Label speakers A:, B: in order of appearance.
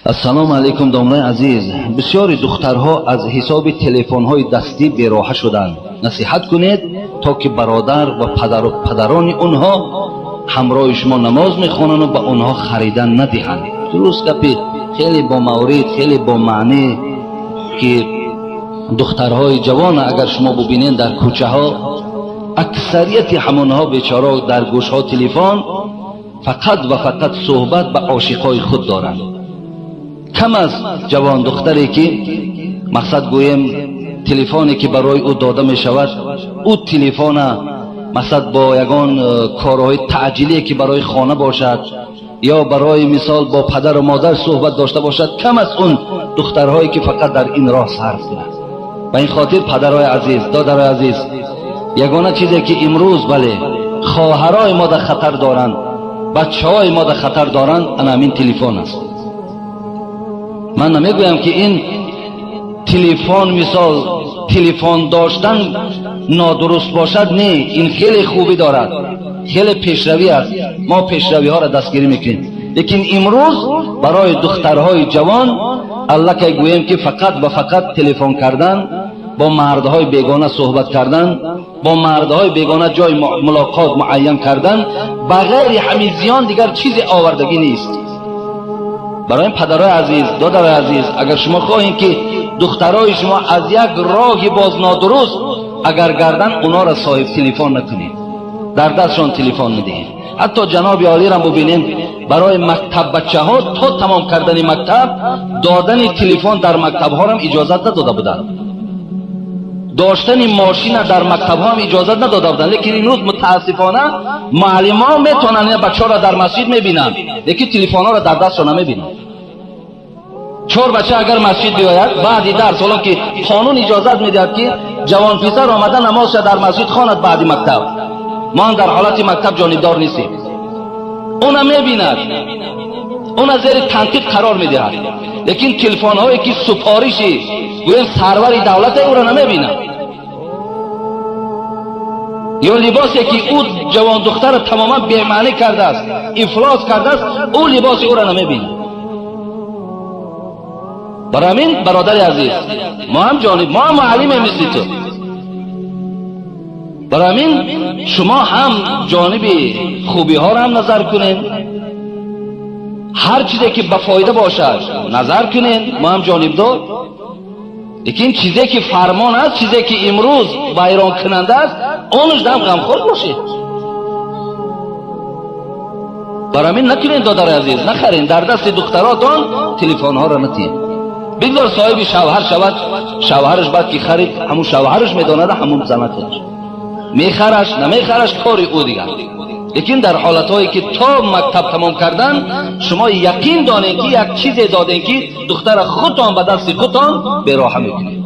A: Ассалому алайкум, домлаи азиз. Бисёри духтарҳо аз ҳисоби телефонҳои дастӣ бероҳа шуданд. Насиҳат кунед, то ки бародар ва падару падарони онҳо ҳамроҳи шумо намоз мехонанд ва ба онҳо харидан надиҳанд. Дуруст, гапи хеле бо маврид, хеле бо маъне, ки духтарҳои ҷавона агар шумо бубинед дар кӯчаҳо, аксарияти ҳамонҳо бечора дар гӯшҳо телефон, фақат ва фақат суҳбат ба ошиқҳои худ доранд. Кам аз ҷавон духтаре ки, мақсад гӯем, телефоне ки барои ӯ дода мешавад, ӯ телефона, мақсад, бо ягон корҳои таъҷилие ки барои хона бошад ё барои мисол бо падару модар суҳбат дошта бошад, кам аз он духтарҳое ки фақат дар ин роҳ сарф кунад. Ба ин хотир, падарҳои азиз, додарои азиз, ягона чизе ки имрӯз, бале, хоҳарои мо дар хатар доранд, бачаҳои мо дар хатар доранд, ана ҳамин телефон аст. Ман намегӯям, ки ин телефон, мисол, телефон доштан нодуруст бошад. Не, ин хеле хубӣ дорад, хеле пешравӣ аст, мо пешравиҳоро дастгирӣ мекунем. Лекин имрӯз барои духтарҳои ҷавон аллакай гӯем, ки фақат ва фақат телефон кардан, бо мардҳои бегона суҳбат кардан, бо мардҳои бегона ҷои мулоқот муайян кардан, ба ғайри ҳамин зиён дигар чизе овардагӣ нест. Барои ин, падарои азиз, додарои азиз, агар шумо хоҳем, ки духтарои шумо аз як роҳи боз нодуруст агар гардан, онҳоро соҳиб телефон накунед, дар дастшон телефон надиҳед. Ҳатто ҷаноби олирам бубинем, барои мактаббачаҳо то тамом кардани мактаб додани телефон дар мактабҳорам иҷозат надода буданд, доштани мошина дар мактабҳо ҳам иҷозат надода буданд. Лекин имрӯз, мутаассифона, муаллимон метавонанд бачаҳоро дар масҷид мебинанд, лекин телефонҳоро дар дастшон намебинанд. Чор бача агар масҷид биёяд баъди дарс, ҳоло ки қонун иҷозат медиҳад, ки ҷавон писар омада намозша дар масҷид хонад баъди мактаб, мо ҳам дар ҳолати мактаб ҷонибдор нестем, уна мебинад, уна зери танқид қарор медиҳад, лекин телефонҳое ки супориши, гӯем, сарвари давлате, ӯро намебинад, ё либосе ки ӯ ҷавондухтарро тамоман бемаънӣ кардааст, ифлос кардааст, ӯ либоси ӯро намебинад. Барои ҳамин, бародари азиз, мо ҳам ҷониб, мо ҳам муаллимем мисли ту. Барои ҳамин шумо ҳам ҷониби хубиҳоро ҳам назар кунед, ҳар чизе ки ба фоида бошад, назар кунед, мо ҳам ҷонибдор. Лекин чизе ки фармон аст, чизе ки имрӯз вайронкунанда аст, онаш дам ғамхор бошед. Барои ҳамин накунед, додари азиз, нахарен дар дасти духтаротон телефонҳоро, натиҳед. Бигзор соҳиби шавҳар шавад, шавҳараш баъд ки харид, ҳамун шавҳараш медонад, ҳамун занат худаш мехараш, намехараш, кори ӯ дигар. Лекин дар ҳолатҳое ки то мактаб тамом кардан, шумо яқин донед, ки як чизе додем, ки духтара худтон ба дасти худтон бероҳа мекунед.